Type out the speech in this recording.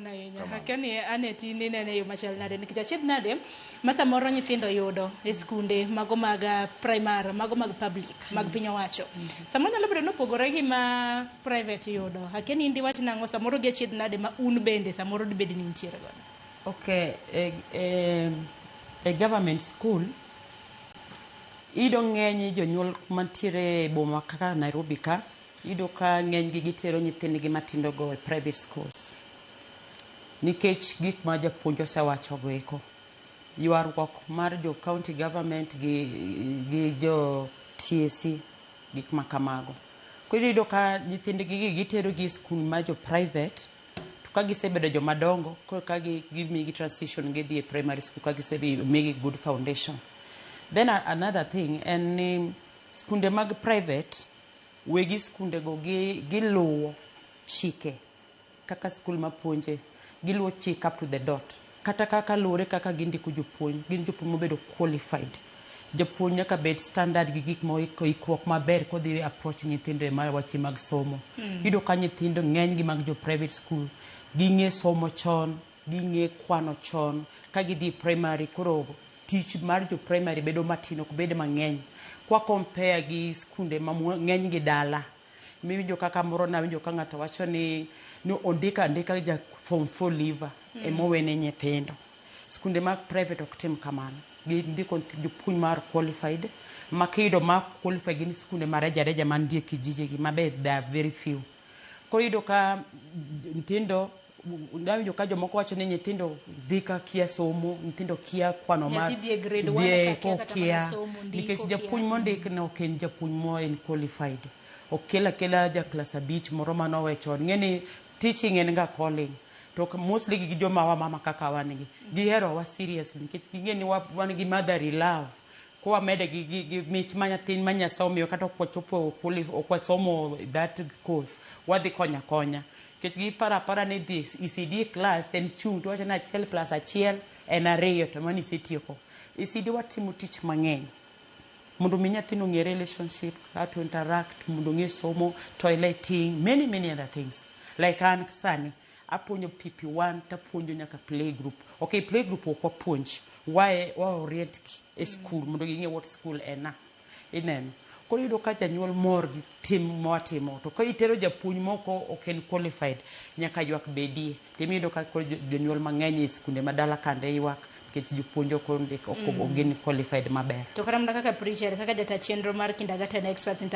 Erokamano ahinya. Kamano. Akia ni Anet in inene e yo machal nade nikech achiedh nade ma samoro nyithindo yudo e skunde mago mag primar, mago mag public, mag piny owacho. Samoro nyalo bedo ni opogore gi ma private yudo. Akia ni in diwach nang'o samoro gi achiedh nade ma un bende samoro dibed ni untiere godo. Okay, e government school iyudo ng'eny jonyuol mantiere e boma kaka Nairobi ka, iyudo ka ng'enygi gitero nyithindgi matindo go e private schools. Nikech gik ma japuonj osewacho go eko. Ywaruok mar jo county government gi jo TSC, gik ma kamago. Koro iyudo ka nyithindgi gi gitero gi e skul mar jo private, to ka gisebedo joma dongo, koro ka gimigi transition gidhi e primary school ka gisemigi good foundation. Then another thing en ni skunde mag private, wegi skunde go giluwo chike kaka skul mapuonje, giluwo chik up to the dot. Kata kaka luwore kaka gindiko jopuonj, gin jopuonj mobedo qualified. Japuonj nyaka bed standard gi gik ma ikruok maber kodhi approach nyithindo e mar weche mag somo. Iyudo ka nyithindo ng'eny gi mag jo private school, ging'e somo chon, ging'e kwano chon, ka gidhi primary koro tich mar jo primary bedo matin ok bed mang'eny. Kwa compare gi skunde ma ng'eny gi dala, miwinjo kaka moro nawinjo ka ng'ato wacho ni ondiko andika ja form 4 leaver emowene nyithindo. Skunde mag private ok tim kamano. Gindiko jopuonj mar qualified, ma kiyudo ma qualified gin skunde ma reja reja mantie kijiji gi mabe they are very few. Koro iyudo ka nyithindo, nawinjo ka jomoko wacho ni nyithindo dhi ka kia somo, nyithindo kia kwano mar Nyathi dhi e grade one dhi e ka kia kata mana kokia, somo, ndiko nikech kia. japuonj mondik no ok en japuonj mo en qualified. Okel akela ja klas 5 moro manowe chon. Ing'e ni teaching en ga calling. To mostly gi joma wamama kaka wan gi. Gihero wa seriously nikech ging'e ni wan gi motherly love. Kwamede gi mich ma nyathi ma Nyasaye omiyo kata ok wachopo ok wasomo that course, wadhi konyo akonya. Nikech giparo apara ni dhi ECD class en chung' to wacho ni 1 plus 1 en 2 to mano isetieko. ECD watimo tich mang'eny. Mondo mi nyathino ong'e relationship, how to interact, mondo ong'e somo, toileting, many many other things. Like an sani, apuonjo PP1 tapuonjo nyaka playgroup. Okay, playgroup ok wapuonj, wa orient gi e school mondo ging'e what school en a. Ineno. Koro iyudo ka janyuol mor gi tim mwatimo, to ka itero japuonj moko ok en qualified, nyaka ywak bedie. Tiyudo ka koro jonyuol mang'eny e skunde ma dala kande ywak nikech jopuonj ok ondik, ok gin qualified maber. To kata mana kaka preacher, kaka jata chenro mar Kindergarten Experts International